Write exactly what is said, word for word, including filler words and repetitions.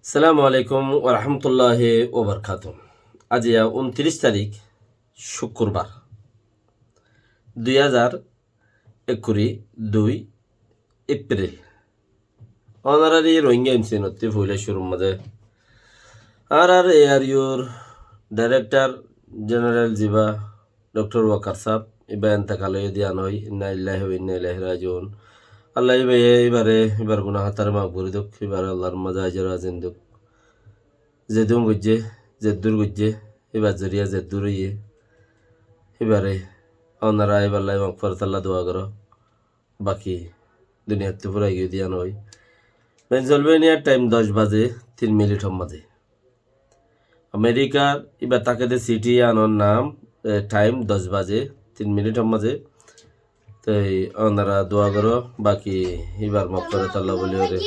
Assalamu alaikum wa rahmatullahi wa barakatuh. Aijja untiríc tarík, cúkkurbar, dui házar ekkuri, dui Epril. Ónorar Rohingya M C N ottú foila cúrur mazé añárar A R U r Director General ziba Doctor Wakar sáb, íba entekal óiye de yián ói, inna lillahi wa inna ilaihi rajiun. Allah íbaye, íbare, íbar guná hátaré maf gorí douk, íbare Allahr mazé ajor azim douk. Zedún goijjé, zeddur goijjé, íbar zoriya zeddur óiye, íbare ónora íbar lá magfirat Allah dua goró. Baki duniyattú furai giyé de yián ói. Pennsylvania time doc baze tin minit or mazé. Amerikar íba táke de city yiánor nam, e, time doc baze tin minit or mazé. Toi ónora dua goró, baki íbar magfirat Allah boli óre.